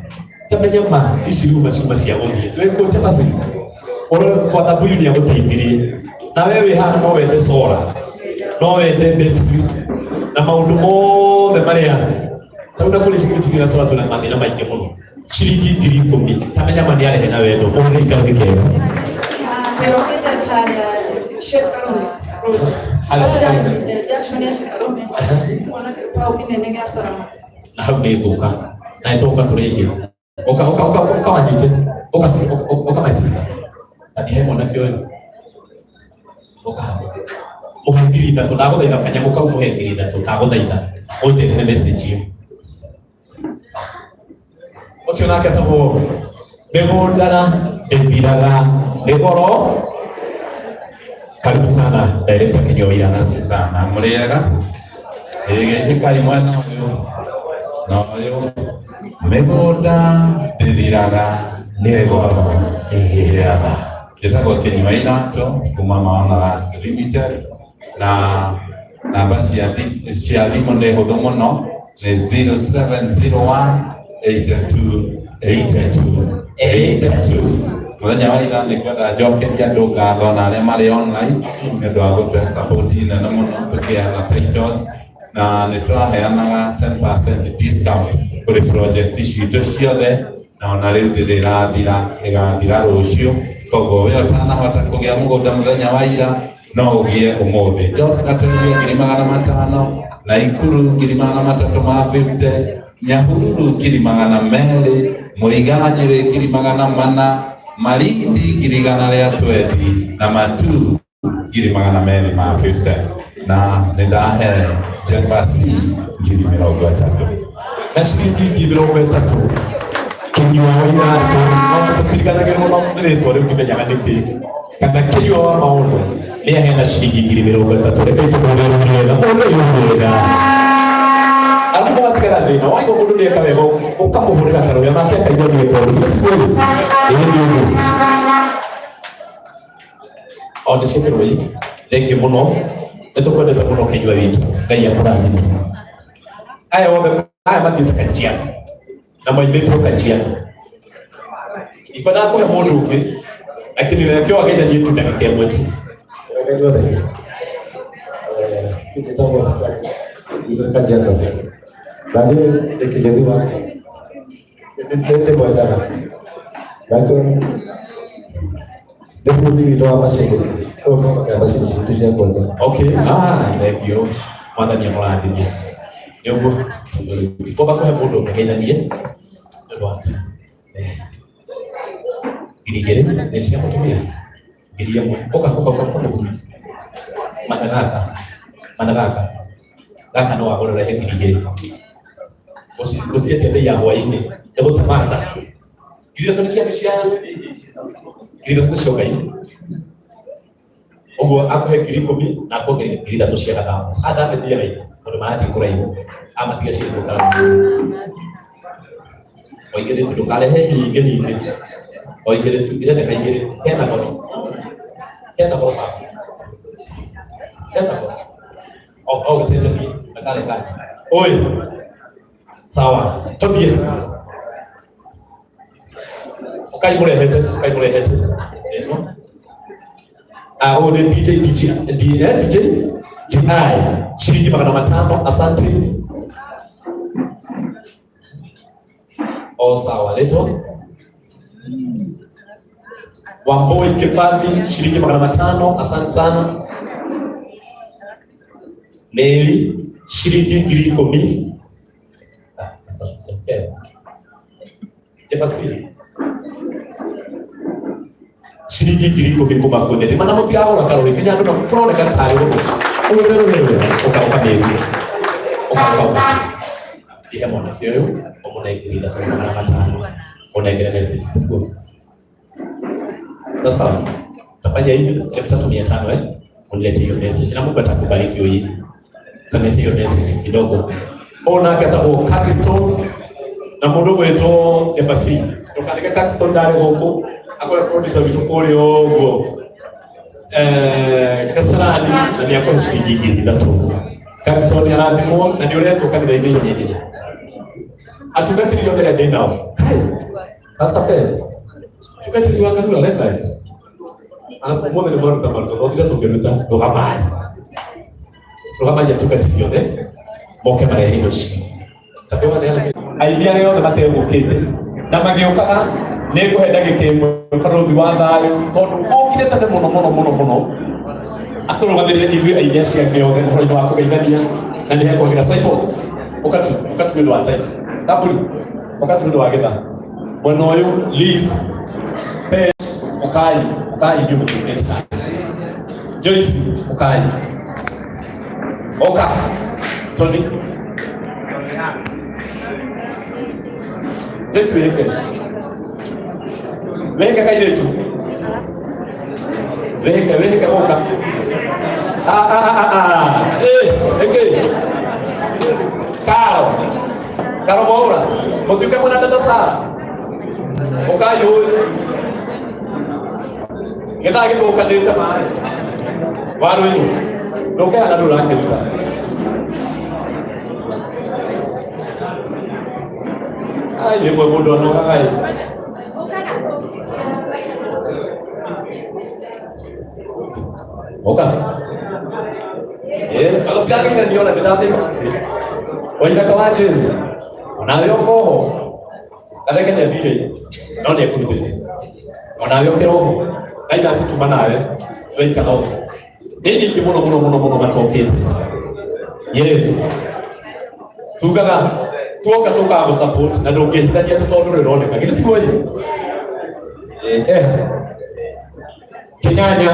tamenya ma ici ruma ciuma cia gũthiĩ wĩ kũ Jabasi ũrĩa Baba Mbuyu nĩ agũteithirie na we wĩ haha no wende solar no wende betri na maũndũ mothe marĩa tarĩu na kũrĩ ciringi tũthiĩ na solar twĩna mathĩna maingĩ mũno ciringi 10,000 tamenya ma nĩ arehe na wendo ũhũre ikaro gĩkega Located harĩa Shekarume Road. Harĩa Shekarume. Junction ya Shekarume ona kĩbaũ kĩnene gĩa Solamax. Na hau nĩ ngũka na nĩ tũgũka tũrĩ aingĩ ũka ũka ũka ũka wanyite ũka ũka ũka my sister na ndihe mwanake ũyũ ũka hau mũhe 3,000 ndagũthaitha kanyamũ kau mũhe 3,000 ndagũthaitha ũnjehere message ĩyo ũcio nake etagwo mĩgũndara ĩthiraga nĩ goro karibu sana director Kinyua Wira. Asante sana. Mũrĩega? Ĩgeithĩkai mwena ũyũ na ũyũ. Mĩgũnda ndĩthiraga nĩ goro ĩgĩaga. Njĩtagwo Kĩnyua Iratũ kuma Maona Lands Limited, na namba cia thimũ nĩ hũthũ mũno, nĩ 0701 82 82 82. Mũthenya wa ira nĩ ngwenda njokerie andũ ngatho na arĩa marĩ online nĩ ũndũ wa gũtũhe support nene mũno tũkĩheana titles, na nĩ tũraheanaga 10% discount kũrĩ project citũ ciothe, na ona rĩu ndĩrĩ ĩrathira, ĩgathira rũciũ. Koguo we ũtanahota kũgĩa mũgũnda mũthenya wa ira, no ũgĩe ũmũthĩ. Jos Gaterio 500,000, Naikuru 350,000, Nyahururu 200,000, Mũriga Nyĩrĩ 400,000, Malindi 120,000, na Matu 250,000. Na nĩ ndahe Jefasi 30,000. Na ciringi 30,000 Kinyua wa Iratũ, no tũtiriganagĩrwo no rĩtwa rĩu ngĩmenyaga nĩkĩ kana Kinyua wa Maũndũ nĩ aheana ciringi 30,000. Reke tũmũrĩre rũhĩ wega, mũrĩre rũhĩ wega. Arabu magatigaga thĩna waigua mũndũ nĩ eka wega, ũkamũhũrĩra karũhĩ nake akaigua nĩ eka ũru. Ĩĩ nĩ ũguo o nĩ ciĩkĩrwo ii. Thengiũ mũno, nĩ tũkwendete mũno Kinyua witũ, Ngai akũrathime. Aya othe aya mathiĩte Kajiado na maimĩtwo Kajiado. Ikwendaga kũhe mũndũ ũngĩ, lakini reke wageithanie tu ndagĩka ĩmwe tu. Wega njĩtagwo Githuĩ Kajiado, na niĩ ndĩ kĩgethi wake, nĩ ndĩmwenjaga nake, nĩ bundi witũ wa macini, ũyũ ũthondekaga macini citũ cia kwenja. Okay, ah, thank you. Mwathani amũrathime. Nĩ ũguo, ngomba kũhe mũndũ ũngĩ geithanie nĩ ũndũ wa tu. 2,000 nĩ cia mũtumia, 1,000. Ũka, ũka, ũka, ũka mũthuri. Mana gaka, mana gaka. Gaka no wagũre ũrehe 2,000. Ũciendia bei ya hwaĩ-inĩ, nĩ gũtemanga. 3,000 nĩ cia 3,000 nĩ cia Ngai. Ũguo akũhe 10,000 na akuongerere 3,000 cia gathamu. Athamĩtie raini tondũ marathiĩ kũraihu, amatiga cirĩ gũkara. O igĩrĩ tu, ndũkarehe nyingĩ nyingĩ. O igĩrĩ tu, irendeka igĩrĩ. Kena goro. Kena goro baba. Kena goro. O o gũcenjanie na karĩ kanya. Oi. Sawa. Tũthiĩ. Ũkai mũrehete, ũkai mũrehete. Etwo. Ah, huyu ni DJ DJ DJ eh, DJ GI shilingi 500, asante. Oh, sawa, letwa Wamboi Kifathi shilingi 500, asante sana. Meli shilingi 10,000. Ah, Jefasiri ciringi 10,000 kuma kwĩ neti mana mũtirahũra karũhĩ nginya andũ kũroneka tarĩ ũguo ũrũme rũhĩ rwega ũka ũkamĩrie ũka ũka ũka ihe mwanake ũyũ ũmũnengere 3,500, ũnengere message tiguo. Sasa tafanya hivi 3,500, unilete hiyo message na Mungu atakubariki. Huyu utalete hiyo message kidogo. O nake atagwo Kakistone na mũndũ ũgwĩtwo Jefasi, ndũkandige Kakistone ndarĩ gũkũ, akorwo producer witũ kũrĩa ũguo Kasarani, na nĩ akũhe ciringi 3,000. Kakistone arathimwo na nĩ ũretwo kanitha-inĩ ihenya ihenya. Atungatĩri othe arĩa ndĩ nao, Pastor Ben, tungatĩri wa kanitha renda mũthĩ nĩ maruta maruta tondũ tũkĩruta rũgamai rũgamai, atungatĩri othe moke marehe indo ici. Aini arĩa othe mategũkĩte na magĩũkaga, nĩ ngũhe ndagĩka ĩmwe barũthi wa thayũ, tondũ okire tene mũno mũno mũno mũno atũrũgamĩrĩre ithuĩ aini acio angĩ othe ũhoro-inĩ wa kũgeithania, na nĩ hekwagĩra Simon ũkatu ũkatu nĩ ũndũ wa time Thamburi ũkatu nĩ ũndũ wa gĩtha mwena ũyũ. Liz Pesh, ũkai, ũkai inyuĩ mũtiũkĩte. Joyce, ũkai, ũka. Tony, Joyce, wĩke wĩke kairĩtu, wĩke wĩke, ũka. Ah, ah, ah, ah. Eh, ĩkĩ Karo Karo Mwaura mutuike mwina dada Sara ukai uyu githaa githukanite maĩ waru-inĩ ndũkehana ndũ ũrakĩruta ai rĩmwe mũndũ anogaga ĩ Oka. Eh, agũtirageithania ona ndĩrathĩka. Waithaka wa Njeri, onawe ũka oho. Gathenge nĩ athire no nĩ ekũrutĩte. Onawe ũkĩra oho. Ngai ndacituma nawe waikara oho. Nĩ nyingĩ mũno mũno mũno mũno matokĩte. Yes. Tugaga tuoka tũkaga gũ support na ndũngĩhithania atĩ tondũ rĩroneka. Githĩ tiguo ĩ? Eh. Kinyanya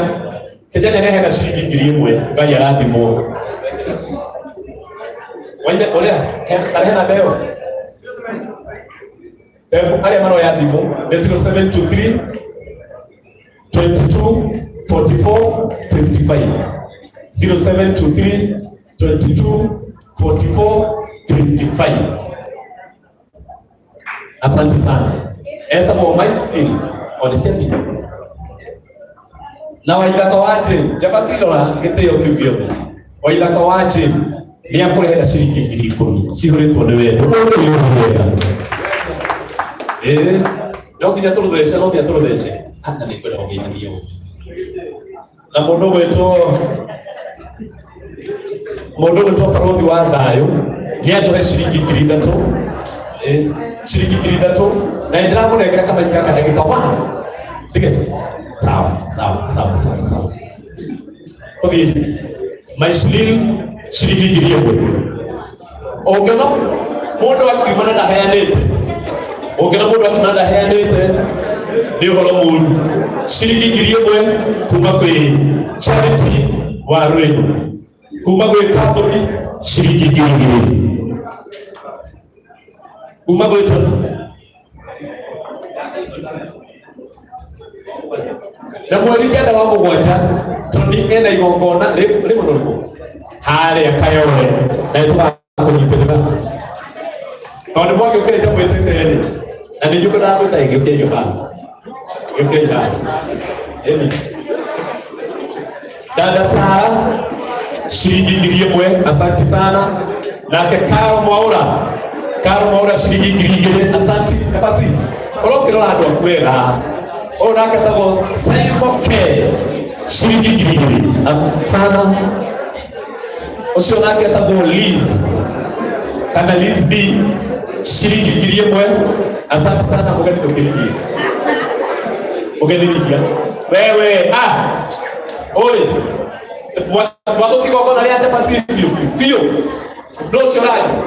Kinyanya nĩ hena ciringi 1000 Ngai arathimwo. Waine ũrĩa kana hena mbeo arĩa maroya thimũ nĩ 0723 22 44 55 0723 22 44 55. Asante sana. Etagwo Mike Onisemi na Waithaka wa Jane Jabacirora gĩtĩo kĩu gĩothe. Waithaka wa Jane nĩ akũrehera ciringi 10,000 cihũrĩtwo nĩ wendo. Ũndũ ũyũ nĩ wega. Ĩĩ, no nginya tũrũthece, no nginya tũrũthece. Na nĩ ngwenda kũgeithania ũũ. Na mũndũ ũgwĩtwo barũthi wa thayũ nĩ atũhe ciringi 3,000. Ciringi 3,000 na nĩ ndĩramũnengera kamaiki gaka ndagĩka wa tige. Sawa sawa sawa sawa sawa. Tũthiĩ Maichlin ciringi 1,000. Ũngĩona mũndũ akiuma na ndaheanĩte, ũngĩona mũndũ akiuma na ndaheanĩte nĩ ũhoro mũru. Ciringi 1,000 kuma kwĩ Charity wa Rwĩnu, kuma gwĩ kambuni ciringi 2,000 kuma gwĩ Tonu na mweri 9 wa 7 Toni ena igongona rĩmwe rĩrĩkũ harĩa Kayole na nĩtũgakũnyitĩrĩra tondũ mwagĩũkĩrĩte mwĩtĩte rĩ na nĩ inyuĩ ndamwĩta ĩgĩũkĩrio haha ĩgĩũkĩrio haha ĩni Dada Sara ciringi 1,000 asanti sana. Nake Karo Mwaura, Karo Mwaura ciringi 2,000 asanti. Nafasi korwo ũkĩrora andũ aku wega ũyũ nake etagwo Simon K ciringi 2,000 sana. Ũcio nake etagwo Liz kana Liz B ciringi 1,000 asante sana. Mũgeni ndũkĩrigie, mũgeni rigia wewe ah oi mwathũki igongona rĩa chapati biũ biũ no ũcio ũrathiĩ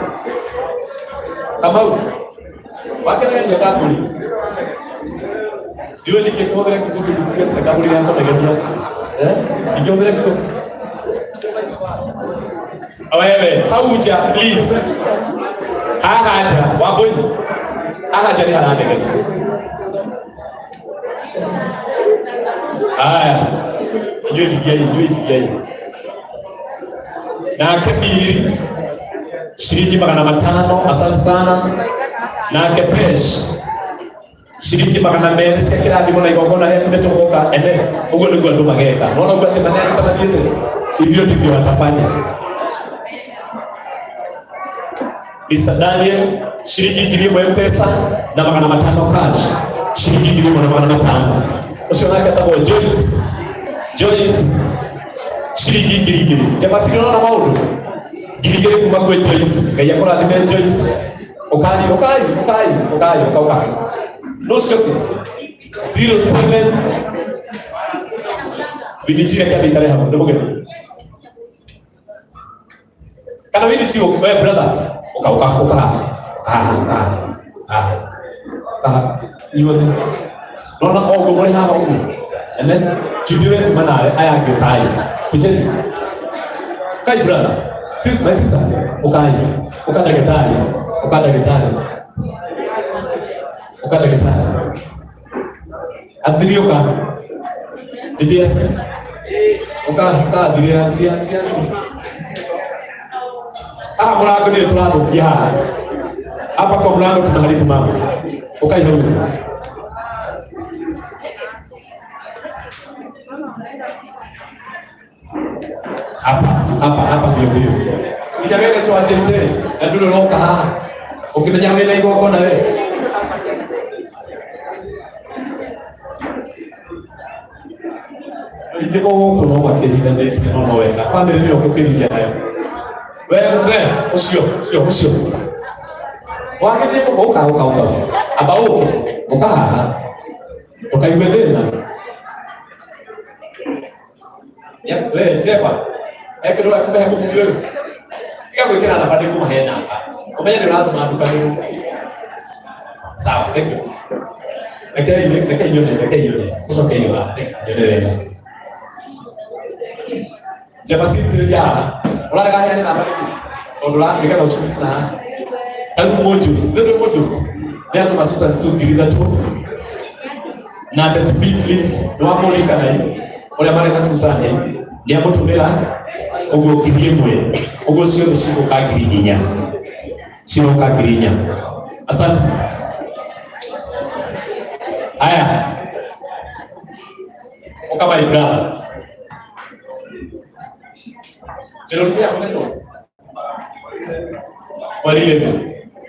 Kamau wakenegeria kambũri ndiũĩ nĩkĩ kũhũthĩra kiugo kĩu tigĩte kambũri ga kũnegenia eh ndingĩhũthĩra kiugo wewe hau nja please haha nja Wambũi haha nja nĩ haranegenia. Haya, inyuĩ rigiai, inyuĩ rigiai. Nake Miri shilingi 500, asante sana. Nake Pesh shilingi 200 cia kĩrathimo na igongona rĩaku nĩ tũgũka ene. Ũguo nĩguo andũ mageka. Nona ũguo atĩ maneanĩte mathiĩte, hivyo ndivyo watafanya. Mr. Daniel shilingi 1,000 M-Pesa na 500 cash, shilingi 1,500. Ũcio nake etagwo Joyce, Joyce shilingi 2,000. Jabaciri ũrona maũndũ 2,000 kuma kwĩ Joyce. Ngai akũrathime Joyce. Ũkai ũkai ũkai ũkai ũka ũka. No ũcio ũngĩ 07 Vinichira kĩa ikare hau nĩ mũgeni. Kana Vinichi we brother ũka ũka ũka haha ũka haha ũka haha haha inyuothe nona o ũguo mũrĩ haha ũguo ene Judy wetuma nawe aya angĩ ũkai kujeni kai brother si my sister ũkai ũka ndagĩtarĩ ũka ndagĩtarĩ ũka ndagĩtarĩ Aziri ũka DJ Asiri ũka ũka athiria athiria athiria athiria Haha mũrango nĩ tũrathũkia haha. Hapa kwa mlango tunaharibu mambo. Ukai hau. Hapa, hapa, hapa mbio mbio. Nginya wene chwa cheche, na ndũrĩ ũroka haha. Ũkĩmenya wĩna igongona we. Ingĩ gũkũ no makĩhindanĩtie no no wega. Bamĩrĩ nĩyo ngũkĩriria nayo. We mzee, ũcio, ũcio, ũcio. Wagĩthiĩ kũ ũka ũka ũka. Amba ũke, ũka haha. Ndũkaigue thĩna. Ya, we Jefa, he kĩndũ ũrĩa kũmehe mũthuri ũyũ. Tiga gwĩkĩra namba nĩ kũmahe namba. Ũmenye nĩ ũratũma ndukanĩrwo. Sawa, thank you. Rekei rekei nyone, rekei nyone. Tũcoke irio haha, nyone wega. Jefa cithikĩrĩria haha. Ũrarega heane namba nĩkĩ? Tondũ nĩgetha ũcoke na haha. Ta rĩu Mojus, nĩ ndũĩ Mojus? Nĩ atũma Susan Su 3,000. Na Bet B please, nĩ wamũririkana ĩ? Ũrĩa marĩ na Susan ĩ? Nĩ amũtũmĩra ũguo 1,000. Ũguo ciothe cigũka 4,000. Ciroka 4,000. Asante. Haya. Ũka my brother. Ndĩrũrithia mũthenya ũyũ. Mweri 11.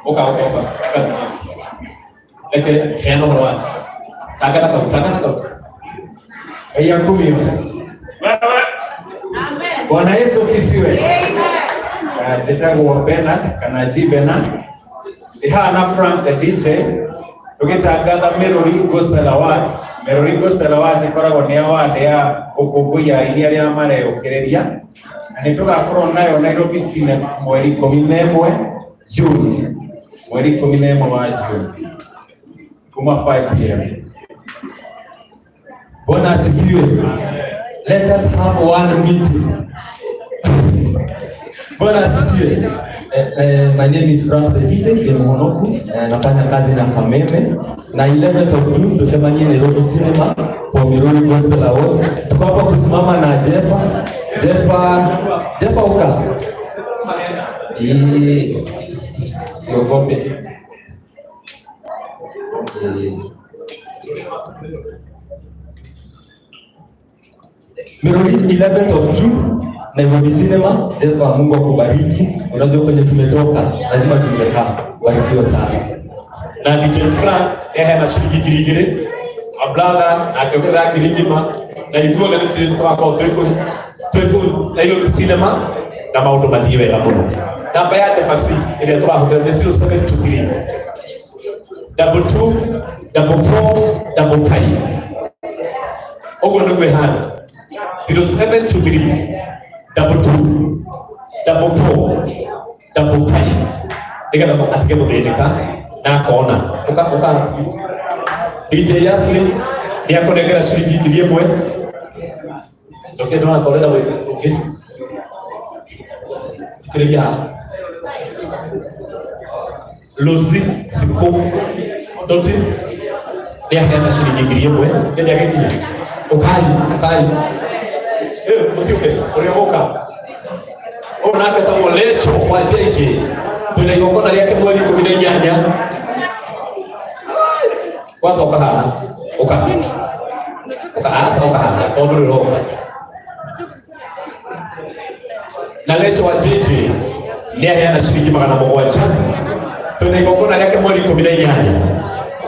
Ũka ũka ũka. Ũka tujie. Reke heana ũhoro waku. Tangatha kau, tangatha kau. Ngai akumio. Bwana Yesu asifiwe. Njĩtagwo Bernard kana G Bernard. Ndĩ haha na Frank the DJ tũgĩtangatha Miruri Gospel Awards. Miruri Gospel Awards ĩkoragwo nĩ award ya gũkũngũiya aini arĩa mareyũkĩrĩria na nĩ tũgakorwo nayo Nairobi Cine mweri 11 June, mweri 11 wa June kuma 5 pm. Bwana asifiwe. Let us have one meeting. Bwana asifiwe. My name is Frank the DJ Gemuhonoku. Nafanya kazi na Kameme na 11th of June tusemanie Nairobi Cinema for Miruri Gospel Awards. Tuko hapa kusimama na Jefa. Jefa, Jefa uka. Siogope. Miruri 11th of June Nairobi Cinema. Jefa, Mungu akubariki. Unajua kwenye tumetoka lazima tungekaa. Barikiwa sana. Na DJ Frank ehe na ciringi 2,000. A brother na akĩongerera 1,000 na ithuothe nĩ tũgakorwo twĩ kũu Nairobi Cinema na maũndũ mathiĩ wega mũno. Namba ya Jefa C ĩrĩa tũrahũthĩra nĩ 0723 22 44 55. Ũguo nĩguo ĩhana. 0723 22 44 55. Nĩgetha atige gũthĩnĩka na akona. Ũka, ũka Asli. DJ Asli nĩ akũnengera ciringi 1,000. Ndoke ndona ta ũrenda gwĩka ũngĩ. Thikĩrĩria haha. Lucy Siku Doti nĩ aheana ciringi 1,000. Nĩ agĩkinya. Ũkai, ũkai. Mũtiũke, ũrĩa ũgũka. Ũyũ nake etagwo Lecho wa JJ. Twĩna igongona rĩake mweri 18. Kwanza ũka haha. Ũka. Ũka, aca ũka haha, tondũ ndũrĩ ũroka. Na Lecho wa JJ nĩ aheana ciringi 700. Twĩna igongona rĩake mweri 18.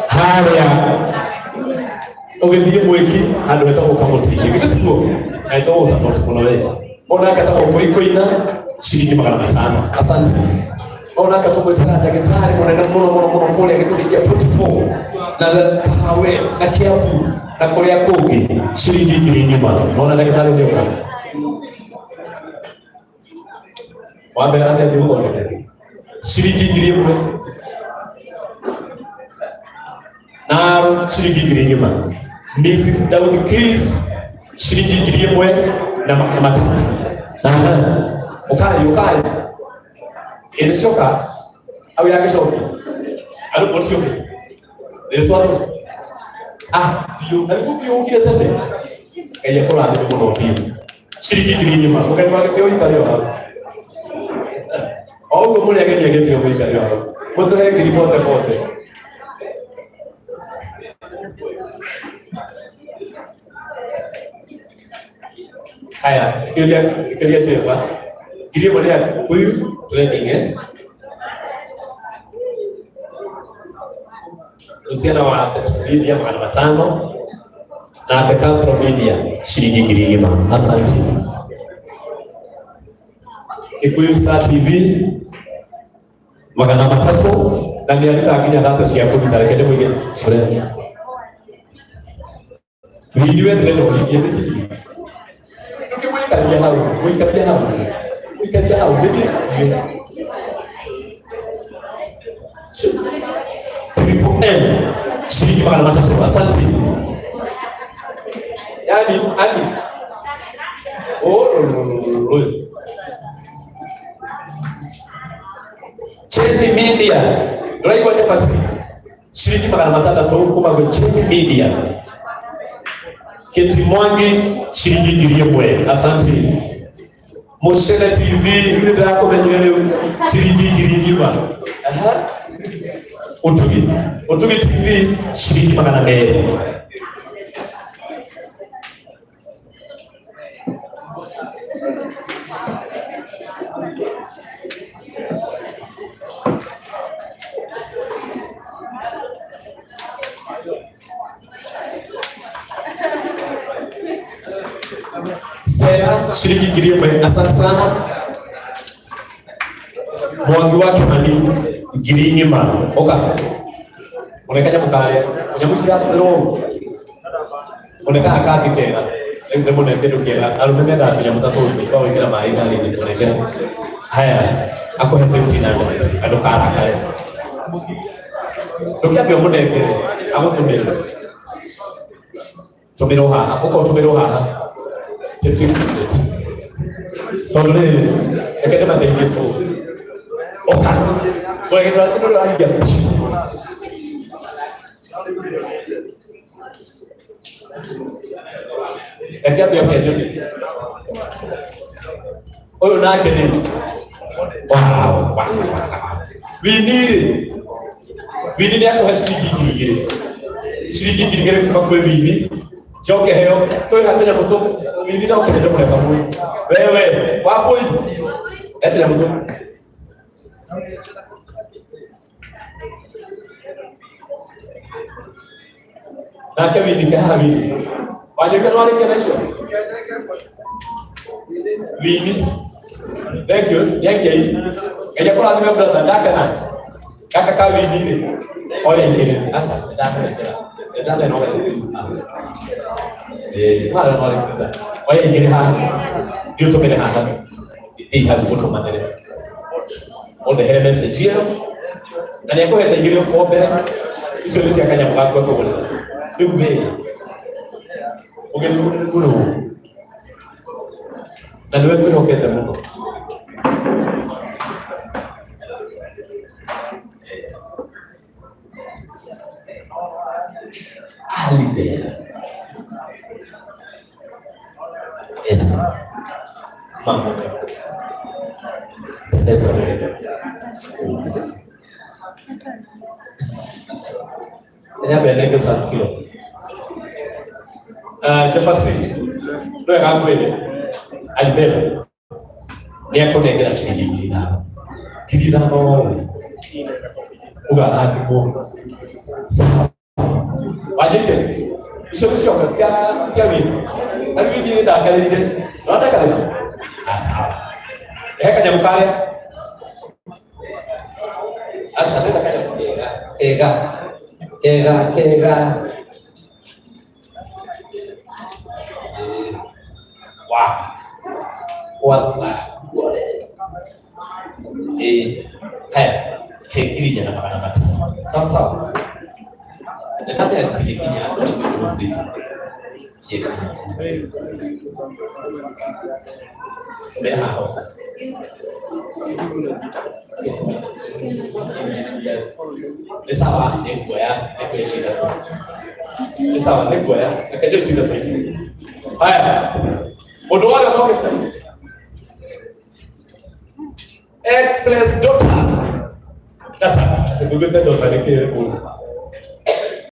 Harĩa ũgĩthiĩ mwĩki handũ hetagwo Kamũtĩ-inĩ. Githĩ tiguo? Na hetagwo support mũno we. Ũyũ nake etagwo Koikoina ciringi 500. Asante. Ũyũ nake tũmwĩtaga ndagĩtarĩ mũnene mũno mũno mũno kũrĩa gĩthũri kĩa 44 na Kahawa West na Kiambu na kũrĩa kũngĩ ciringi 1,000. Nona ndagĩtarĩ nĩ oka. Wa mbere atĩa thiĩ gũthondeka ciringi 1,000. Naro ciringi 1,000. Mrs. Daudi Chris ciringi 1,000 na 500. Aha. Ũkai, ũkai. Ĩ nĩ cioka? Au yagĩcokia? Andũ mũtiũke. Rĩtwa rũ? Ah, biũ. Na nĩguo biũ ũkire tene. Ngai akũrathime mũno biũ. Ciringi 1,000. Mũgeni wa gĩtĩo ikare o hau. O ũguo mũrĩ ageni ageni mũikare hau. Mũtũhe ngiri bote bote. Haya, thikĩrĩria thikĩrĩria Jeva. Ngiri ĩmwe nĩ ya Kikuyu trending eh. Luciana wa Central Media 500 nake Castro Media ciringi ngiri ng'ima. Asante. Kikuyu Star TV 300 na nĩ aruta nginya data cia kũruta reke ndĩmũige core. Wini wendire na ũrigie nĩkĩ? Ndũkĩmũikaria hau, mũikarie hau, mũikarie hau nĩkĩ? Triple M shilingi 300. Asante. Yani ani oh no. Cheni Media ndũraigua Jabasi ciringi 600 kuma gwĩ Cheni Media. Keti Mwangi ciringi 1000. Asante. Mushene TV rĩu nĩ ndĩrakũmenyire rĩu ciringi ngiri ng'ima. Aha. Utugi Utugi TV ciringi 200. Stella shilingi 1000. Asante sana. Mwangi wa Kimani ngiri ng'ima. Oka. Mũne kanyamũ karĩa. Nyamũ ciratũmĩrwo ũũ. Mũne gaka kangĩ kega. Rĩu nĩ mũne kĩndũ kĩega. Arũme mendaga tũnyamũ ta tũtũ twa gwĩkĩra maĩ ngari-inĩ mũnengere. Haya, akũhe 1500 na ndũkarakare. Ndũkĩambe ũmũnengere, agũtũmĩre. Tũmĩrwo haha, ũka ũtũmĩrwo haha. 1500. Tondũ rĩrĩ, reke ndĩmateithie tu. Ũka. Ũregethera atĩ ndũrĩ waria. Reke ambe oke nyone. Ũyũ nake nĩ wow, wow, wow. Wini rĩ, Wini nĩ atũhe ciringi 2000. Ciringi 2000 kuma kwĩ Wini. Njoke heo twĩ ha tũnyamũ tũ Wini no kĩrĩa ndĩmũne kamwe. Wewe wambui he tũnyamũ tũ nake Wini ke haha Wini wanyuke nĩ warĩkia na icio Wini thank you nĩakiai Ngai akũrathime brother ndakena gaka ka Wini rĩ oya igĩrĩ aca nĩndakũnengera nĩndanena oya oya igĩrĩ haha thiĩ ũtũmĩre haha thiĩ hau ũtũmanĩre ũndehere message ĩyo na nĩ akũhete igĩrĩ o mbere icio nĩ cia kanyamũ gaku ekũgũrĩra rĩu we ũgeni mũnene mũno na nĩwe twĩhokete mũno Alibera. Mama. Pendeza wewe. Nyambe San Siro. Chapasi. Ndwega ngwĩre. Alibera. Nĩ akũnengera ciringi 5000. 5000 ũgarathimwo. Sawa. Wanyite. Icio nĩ ciongo cia cia wini. Ta rĩu niĩ ndakarĩire. No ndakarĩra? Ah, sawa. He kanyamũ karĩa. Aca ndĩrenda kanyamũ kega. Kega. Kega, kega. Wa. Wasa. Haya. He 4500. Sawa sawa. Ndamenya zitigĩkinya ũrĩ kũrĩ Tumia haha. Nĩ sawa nĩ nguoya nĩ nguoya icio ithatũ. Nĩ sawa nĩ nguoya reke njoe icio ithatũ. Haya. Mũndũ wothe ũtokĩte. Express daughter. Data. Tekugute daughter nä kä.